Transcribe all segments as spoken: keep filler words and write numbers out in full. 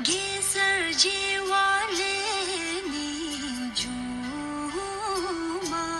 གེ་སར་རྒྱལ་བ་ལས་ནི་འབྱུང་མ།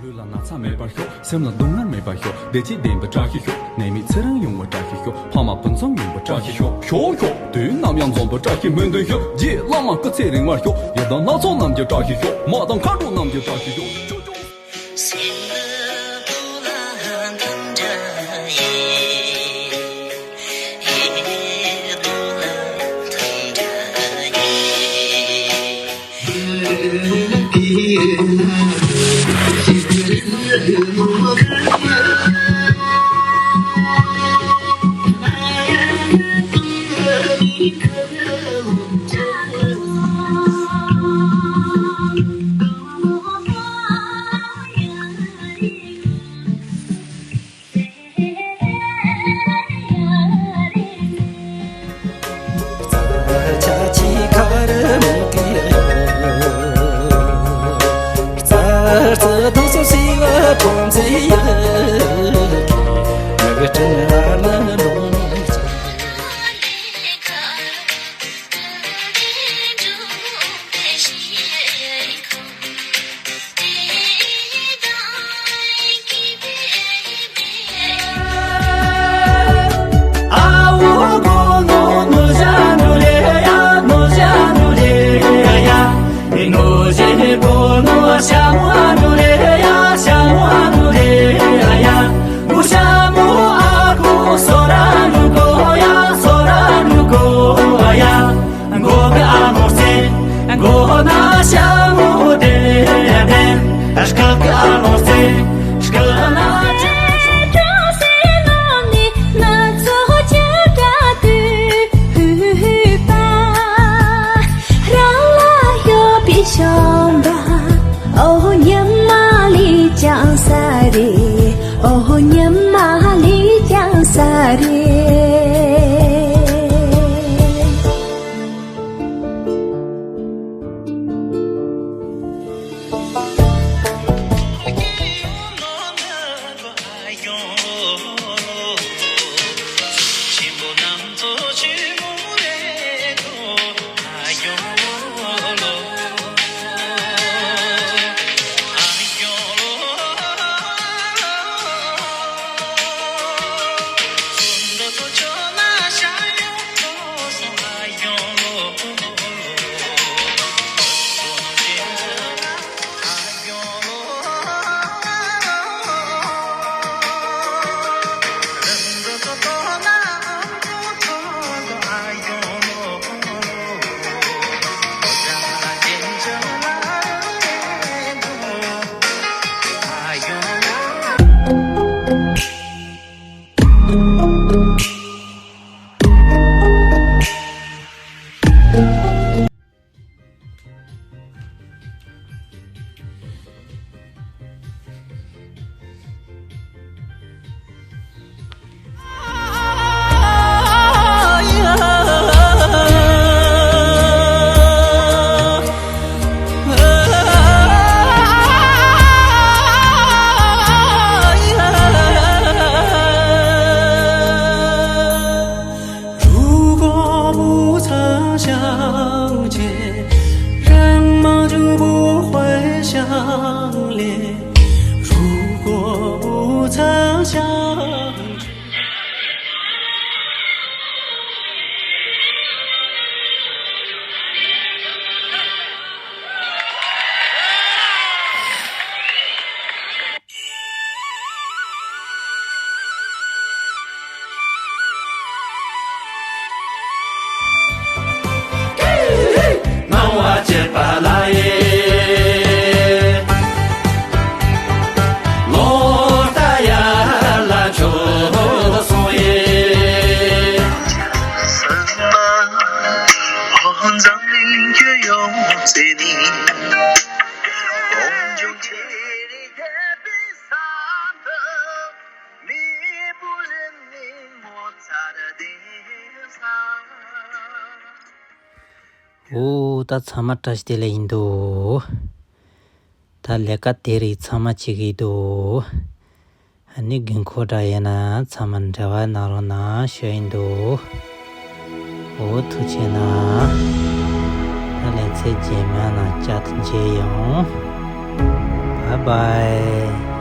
ལུས་ལ་ན་ཚ་མེད་པར་ཤོག་སེམས་ལ་སྡུག་བསྔལ་མེད་པར་ཤོག་བདེ་སྐྱིད་ལྡན་པའི་བཀྲ་ཤིས་ཤོག་ནད་མེད་ཚེ་རིང་ཡོང་བའི་བཀྲ་ཤིས་ཤོག་ཕ་མ་སྤུན་མཆེད་ཡོང་བའི་བཀྲ་ཤིས་ཤོག་ཤོག་ཤོག་དུས་ནམ་ཡང་འཛོམས་པའི་བཀྲ་ཤིས་སྨོན་འདུན་ཤོག་རྗེ་བླ་མ་སྐུ་ཚེ་རིང་བར་ཤོག་ཡི་དམ་ལྷ་ཚོགས་རྣམས་ཀྱི་བཀྲ་ཤིས་ཤོག་མ་དང་མཁའ་འགྲོ་རྣམས་ཀྱི་བཀྲ་ཤིས་ཤོག་ཆུ་ཆུ། ཤོང་བ། ཨོ་ཉི་མ་ལས་ཀྱང་ས་རེད། ཨོ་ཉི་མ་ལས་ཀྱང་ས་རེད། སྣང་བ་བྱེད་པ་ལ་ཡེ། ལོ་ལྟ་ཡར་ལ་མཆོག་སོང་ཡེ། འོ། ད་ཚང་མ་བཀྲ་ཤིས་བདེ་ལེགས་ཡིན་འདུག་ད་ལས་ཀ་དེ་རིགས་ཚང་མ་བྱེད་ཀྱི་འདུག་ཨ་ནི་དགོས་མཁོ་འདྲ་ཡོད་ན་ཚང་མ་འབྲེལ་བ་གནང་རོགས་གནང་ཞུ་ཡིན་འདུག་འོ། ཐུགས་རྗེ་གནང་། ད་ལེ་ཚན་རྗེས་མའི་ནང་བསྐྱར་དུ་མཇལ་ཡོང་། Bye bye།